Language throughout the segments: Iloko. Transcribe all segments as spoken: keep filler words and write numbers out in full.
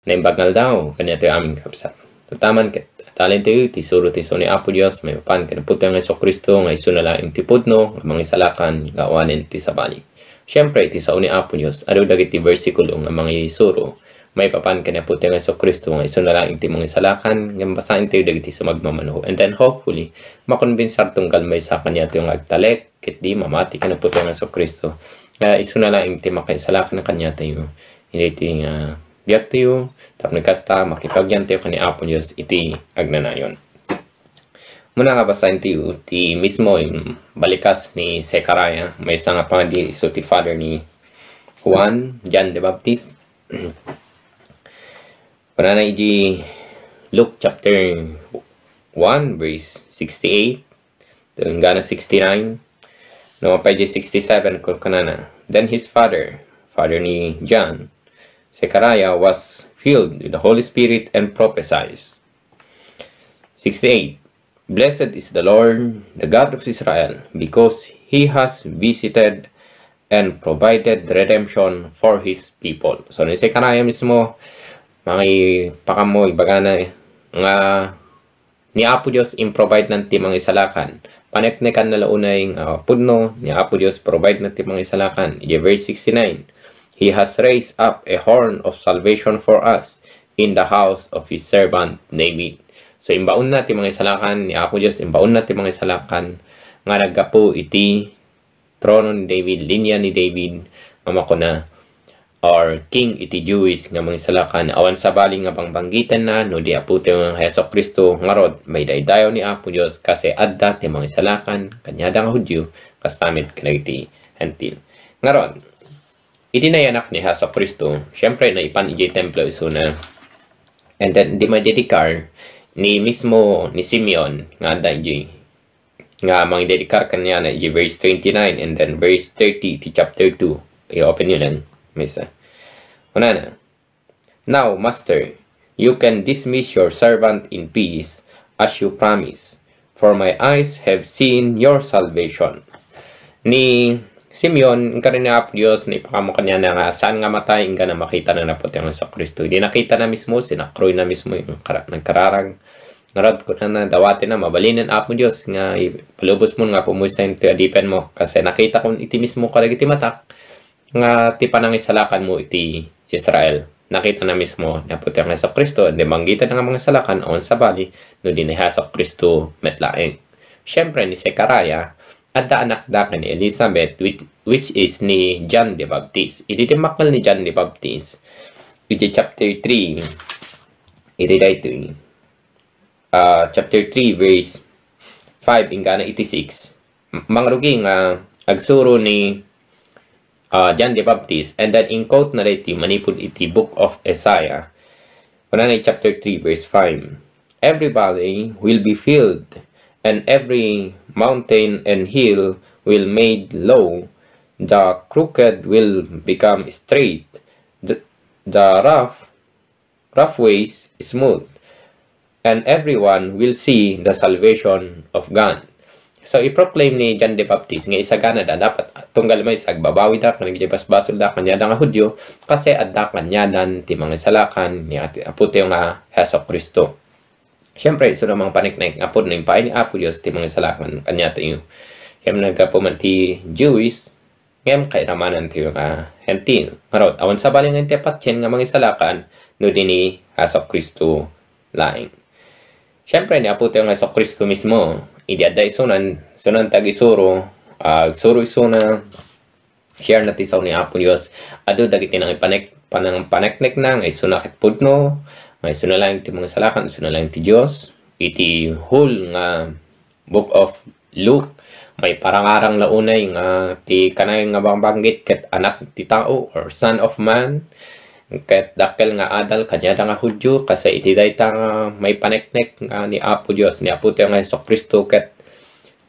Naimbag nga aldaw, kaniatayo amin kabsat. Tataman ket adalentayo iti suro ti sao ni Apo Dios, maipapan ken Apotayo nga Jesu-Cristo, nga isuna laeng ti pudno nga mangisalakan nga awanen ti sabali. Siempre, iti sao ni Apo Dios, adu dagiti bersikulo nga mangisuro, maipapan ken Apotayo nga Jesu-Cristo, nga isuna laeng ti mangisalakan, ngem basaentayo dagiti sumagmamano. And then, hopefully, makonbinsar tunggal maysa kaniatayo nga agtalek, ket di mamati ken Apotayo nga Jesu-Cristo. Nga isuna laeng ti makaisalakan kaniatayo. Iti nga biagtayo, tapno kasta, makipagyantayo ken ni Apo Dios iti agnanayon. Muna nga basaentayo ti mismo, im, balikas ni Zechariah, maysa nga pangadi isu ti father ni Juan, John the Baptist. Kunana iti Luke chapter one, verse sixty-eight, inggana sixty-nine, no, pay sixty-seven, kunkunana, "Then his father, father ni John, Zechariah, was filled with the Holy Spirit and prophesies." Sixty-eight, "Blessed is the Lord, the God of Israel, because he has visited and provided redemption for his people." So, ni Zechariah mismo, mangipakammo, ibagana, nga ni Apo Dios improvide na ti mangisalakan. Paneknekan na la unay nga pudno, ni Apo Dios provide na ti mangisalakan. Iti verse sixty-nine, "He has raised up a horn of salvation for us in the house of his servant David." So, imbaon na ti mangisalakan, ni Apo Dios imbaon na ti mangisalakan nga naggapu iti trono ni David, linya ni David, nga makuna, or king iti Jewish nga mangisalakan, awan sabali nga bangbanggitanna no di Apotayo nga Jesu-Cristo. Ngarud, maidaydayaw ni Apo Dios, kasi adda ti mangisalakan kaniada nga Judio, kasta met kadagiti Hentil. Ngarud, iti nayanak ni Jesu-Cristo, siempre, naipan idiay templo isuna. And then, di madedikar ni mismo ni Simeon nga adda idiay nga mangidedikar kaniana iti verse twenty-nine and then verse thirty iti chapter two. I-open nyo lang, maysa. Kunana, "Now, Master, you can dismiss your servant in peace as you promise, for my eyes have seen your salvation." Ni Simeon, inkari ni Apo Dios, naipakammo kaniana nga saan nga matay, inggana makita na ni Apo Dios Jesu-Cristo. Di nakita na mismo, sinakroy na mismo yung kara-, nagkararag. Ngarud, kunana, dawatenna, mabalinen, Apo Dios, nga ipalubos mo nga pumoy sa intoy adipen mo. Kasi nakita ko iti mismo kadagiti matak nga ti panangisalakan mo iti Israel. Nakita na mismo ni Apo Dios nga Jesu-Cristo, di manggita nga mangisalakan, awan sabali, no di ni Jesu-Cristo met laeng. Siyempre, ni Zechariah, adda anakda ken ni Elizabeth, which, which is ni John the Baptist. Idi dimmakkel ni John the Baptist, iti chapter three, iti daytoy, ah, chapter three, verse five, inggana iti six. M-, mangrugi nga agsuro ni, ah, John the Baptist, and then in-quote na daytoy manipud iti Book of Isaiah. Kunana iti chapter three, verse five, "Every valley will be filled, and every mountain and hill will made low. The crooked will become straight, the, the rough rough ways smooth, and everyone will see the salvation of God." So, i-proclaim ni John the Baptist nga isagana da dapat tunggal maysa agbabawida ken iti basbasolda kaniada nga Judio, kasi adda kaniadan ti mangisalakan ni Ati-, Apotayo nga Jesu-Cristo. Siyempre, isu na mangpaneknek nga pudno impaay ni Apo Dios ti mangisalakan kaniatayo. Ken naggapu man ti Jewish, ngem kairamanan ti nga Hentil. Ngarud, awan sabali nga inti patien nga mangisalakan no di ni Jesu-Cristo laeng. Siyempre, ni Apotayo nga Jesu-Cristo mismo, idi adda isunan, isunan ti agisuro, ah, agsuro isuna, share na ti sao ni Apo Dios. Adu dagiti nangipanek-, panangpaneknekna nga isuna ket pudno, nga isuna laeng ti mangisalakan, isuna laeng ti Dios. Iti whole nga Book of Luke, maiparangarang la unay nga ti kanayon nga bangbanggit ket Anak ti Tao or Son of Man, ket dakkel nga adal kaniada nga Judio, kasi iti dayta nga maipaneknek nga ni Apo Dios, ni Apotayo nga Jesu-Cristo, ket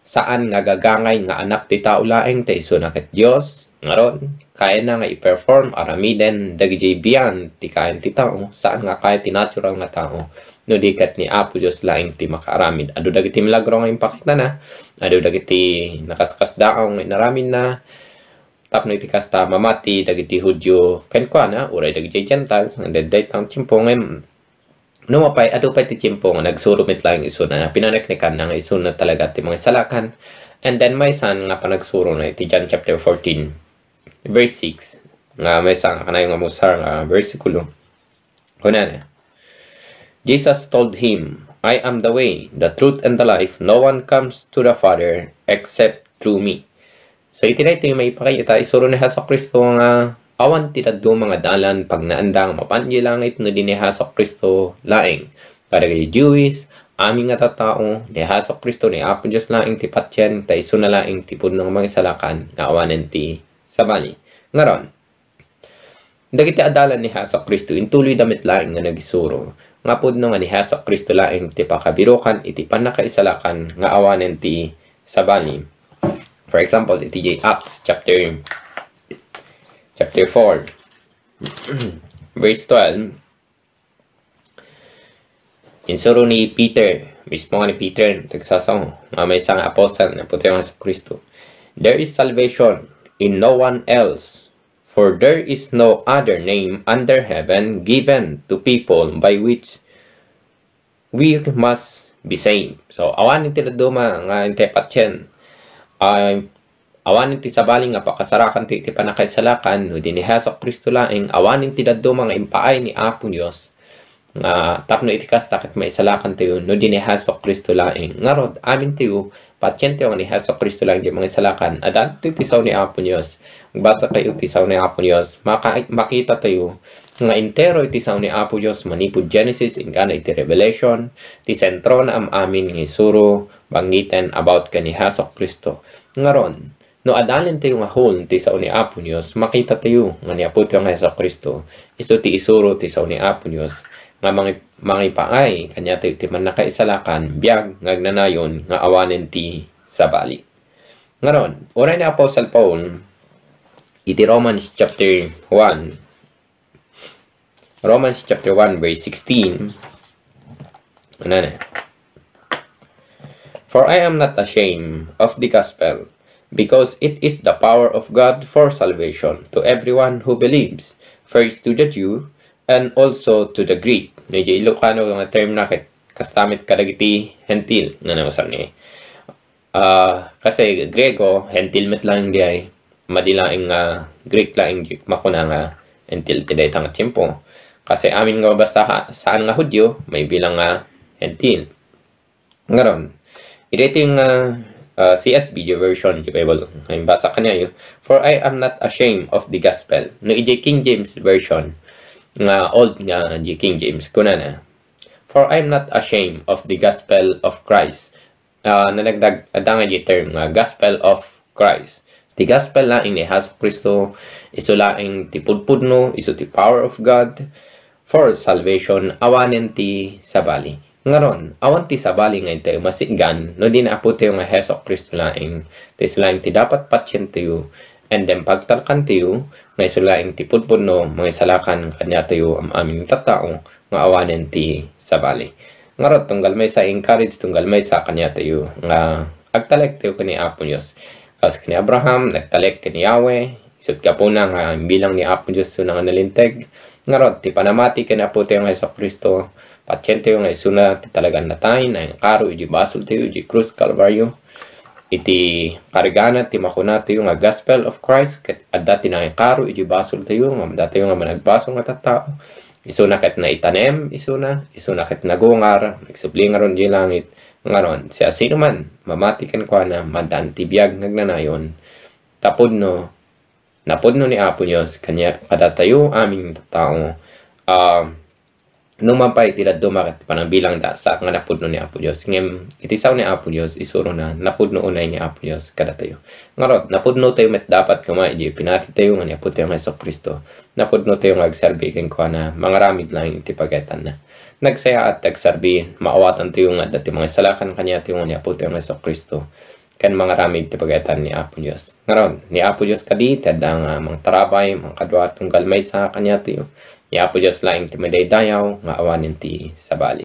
saan nga gagangay nga Anak ti Tao laeng ta isuna ket Dios. Ngarud, kayana nga i-perform aramiden dagiti bian ti kayan ti tao, saan nga kaya ti natural nga tao, no di ket ni Apo Dios laeng ti makaaramid. Adu dagiti milagro nga impakitana, adu dagiti nakaskasdaaw nga inaramidna, tapno iti kasta, mamati dagiti Judio kenkuana, uray dagiti Gentiles, nga daytay ti tiempo ngem, no mapay, adu pay ti tiempo nga nagsuro met laeng isuna, pinaneknekanna nga isuna talaga ti mangisalakan. And then, maysa nga panagsurona iti John chapter fourteen, verse six, nga maysa nga kanayon nga musar nga bersikulo. Kunana, Jesus told him, "I am the way, the truth, and the life. No one comes to the Father except through me." So, iti daytoy maipakita, isuro ni Jesu-Cristo nga awan ti dadduma nga dalan pagnaanda nga mapan idiay langit no di ni Jesu-Cristo laeng. Kadagiti Jewish, amin nga tattao, ni Jesu-Cristo ni Apo Dios laeng ti patien, ta isuna laeng ti pudno nga mangisalakan nga awanen ti sabali. Ngarud, dagiti adalan ni Jesu-Cristo, intuloyda met laeng nga nagisuro nga pudno nga ni Jesu-Cristo laeng ti pakabirukan iti pannakaisalakan nga awanen ti sabali. For example, iti Acts chapter, chapter four, verse twelve, insuro ni Peter, mismo nga ni Peter, tagsasao, nga maysa nga apostle ni Apo tayo nga Jesu-Cristo, "There is salvation in no one else, for there is no other name under heaven given to people by which we must be saved." So, awanen ti dadduma nga intay patien. Ay, awanen ti sabali nga pakasarakan ti, ti pannakaisalakan, no di ni Jesu-Cristo laeng, awanen ti dadduma nga impaay ni Apo Dios, nga tapno iti kasta ket maisalakan tayo, no di ni Jesu-Cristo laeng. Ngarud, amin tayo, patien tayo nga ni Jesu-Cristo laeng ti mangisalakan. Adda ti, ti sao ni Apo Dios. Magbasa kayo ti sao ni Apo Dios. Maka-, makita tayo nga entero iti sao ni Apo Dios manipud Genesis, inggana iti Revelation, ti sentrona am-amin nga isuro, banggiten about ken ni Jesu-Cristo. Ngarud, no adalen tayo nga whole ti sao ni Apo Dios, makita tayo nga ni Apo tayo nga Jesu-Cristo, isu ti isuro ti sao ni Apo Dios, nga mangi-, mangipaay kaniatayo ti pannakaisalakan, biag nga agnanayon nga awanen ti sabali. Ngarud, uray ni Apostle Paul, iti Romans chapter one, Romans chapter one, verse sixteen, ano na? "For I am not ashamed of the gospel, because it is the power of God for salvation to everyone who believes, first to the Jew, and also to the Greek." Medyo Ilocano nga term na ket, kasta met kadagiti Hentil, nga nausar ni Ah, kasi Griego, Hentil met laeng diay. Madi laeng nga Greek laeng di makuna nga Hentil ti dayta nga tiempo. Kasi amin nga basta ha-, saan nga Hudio, maibilang nga Hentil. Ngarud, iti nga, ah, C S B version ti Bible, nga imbasa kaniayo, "For I am not ashamed of the gospel." No, iti King James Version, nga old nga di King James, kunana, "For I am not ashamed of the gospel of Christ." Ah, nadagdag, adda nga di term nga gospel of Christ. Ti gospel laeng ni Jesu-Cristo, isu laeng ti pudpudno, isu ti power of God for salvation, awanen ti sabali. Ngarud, awan ti sabali nga intayo masitgan, no di ni Apo tayo nga Jesu-Cristo laeng, ti isu laeng ti dapat patientayo, and then pagtalkantayo, nga isu laeng ti pudpudno, mangisalakan kaniatayo am-amin nga tattao, nga awanen ti sabali. Ngarud, tunggal maysa, encourage tunggal maysa kaniatayo nga agtalektayo ken ni Apo Dios. Kas ken ni Abraham, nagtalek ken ni Yahweh, isut' gapuna nga imbilang ni Apo Dios isuna nga nalinteg. Ngarud, ti panamati ken Apotayo nga Jesu-Cristo, patientayo nga isuna ti talagan natay, nangikaro iti basoltayo iti krus Kalbario. Iti karigana ti makunatayo nga gospel of Christ, ket adda ti nangikaro iti basoltayo, nga datayo nga managbasol nga tattao. Isuna ket naitanem, isuna, isuna ket nagungar, nagsubli ngarud iti langit. Ngarud, siasinoman mamati kenkuana, maddaan ti biag nga agnanayon. Tapudno, napudno ni Apo Dios kania-, kadatayo amin nga tattao. Ah, no mapay ti dadduma ket panagbilangda, saan nga napudno ni Apo Dios. Ngem iti sao ni Apo Dios, isurona, napudno unay ni Apo Dios kadatayo. Ngarud, napudnotayo met dapat koma iti pinatitayo nga ni Apotayo nga Jesu-Cristo. Napudnotayo nga agserbi kenkuana, mangaramid laeng iti pagayatanna. Nagsayaat ti agserbi, maawatantayo nga adda ti mangisalakan kaniatayo nga ni Apotayo nga Jesu-Cristo, ken mangaramid ti pagayatan ni Apo Dios. Ngarud, ni Apo Dios kadi ti adda nga mangtarabay, mangkadua tunggal maysa kaniatayo. Ni Apo Dios laeng ti madaydayaw nga awanen ti sabali.